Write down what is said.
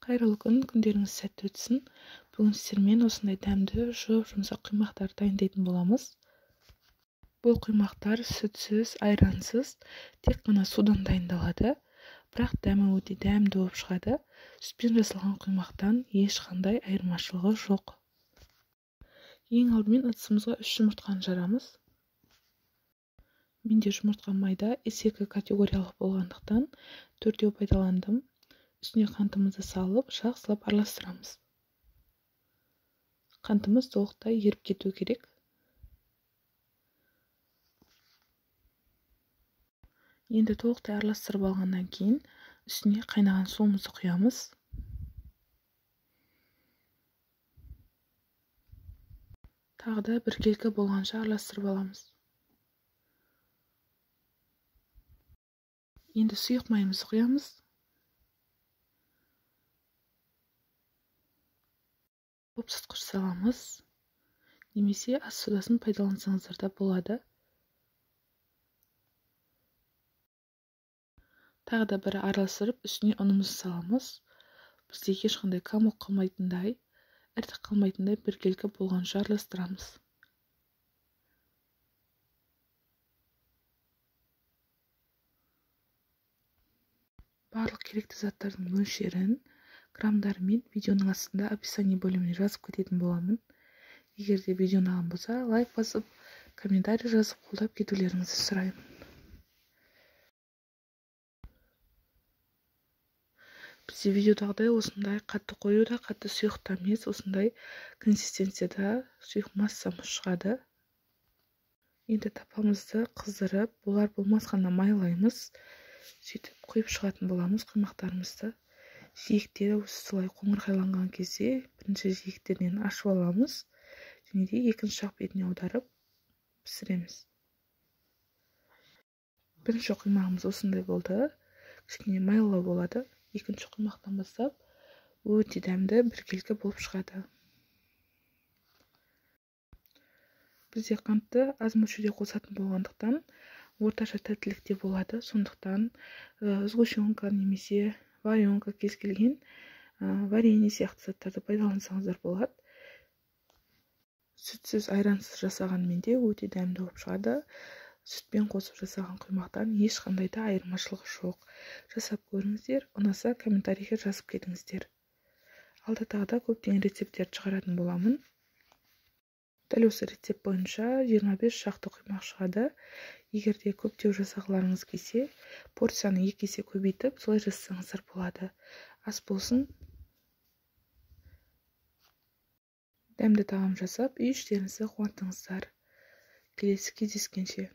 Қайырлы күн, күндеріңіз сәтті өтсін. Бүгін сіздермен осындай дәмді, жұп-жұмсақ құймақтар дайындайтын боламыз. Бұл құймақтар сүтсіз, айрансыз, тек қана судан дайындалады. Бірақ дәмі өте дәмді болып шығады. Сүтпен жасалған құймақтан ешқандай айырмашылығы жоқ. Ең алдымен ыдысымызға 3 жұмыртқаны жарамыз. Менде жұмыртқа майда S2 категориялық болғандықтан 4-еу пайдаландым. Үстіне қантымызды салып, жақсылап араластырамыз. Қантымыз толықтай еріп кету керек. Енді толықтай араластырып алғаннан кейін үстіне қайнаған суымызды құямыз. Тағы да біркелкі болғанша араластырып аламыз. Енді сұйық майымызды құямыз. Қопсытқыш саламыз, немесе ас содасын пайдалансаңыздар да болады. Тағы да бір араластырып, үстіне ұнымызды саламыз. Бізде ешқандай комок қалмайтындай, іртік қалмайтындай біркелкі болғанша араластырамыз. Барлық керекті заттардың мөлшерін граммдарымен видеоның астында описание бөліміне жазып кететін боламын. Егер де видео ұнаған болса, лайк басып, комментарий жазып қолдап кетулеріңізді сұраймын. Бізде видеодағыдай осындай қатты қою да, қатты сұйық та емес, осындай консистенцияда сұйық массамыз шығады. Енді тапамызды қыздырып, болар болмас қана майлаймыз. Сөйтіп құйып шығатын боламыз құймақтарымызды. Жиектері осылай қоңырқайланған кезде бірінші жиектерінен ашып аламыз және де екінші жақ бетіне аударып пісіреміз. Бірінші құймағымыз осындай болды, кішкене майлау болады. Екінші құймақтан бастап өте дәмді біркелкі болып шығады. Бізде қантты аз мөлшерде қосатын болғандықтан орташа тәттілікте болады. Сондықтан сгущенка немесе варенка, кез келген варенье сияқты заттарды пайдалансаңыздар болады. Сүтсіз, айрансыз жасағанмен де өте дәмді болып шығады. Сүтпен қосып жасаған құймақтан ешқандай да айырмашылығы жоқ. Жасап көріңіздер, ұнаса комментарийге жазып кетіңіздер. Алда тағы да көптеген рецепттерді шығаратын боламын. Дәл осы рецепт бойынша 25 шақты құймақ шығады. Егер де көптеу жасағыларыңыз келсе, порцияны 2 есе көбейтіп, солай жасасаңыздар болады. Ас болсын. Дәмді тағам жасап, үй іштеріңізді қуантыңыздар. Келесі кездескенше.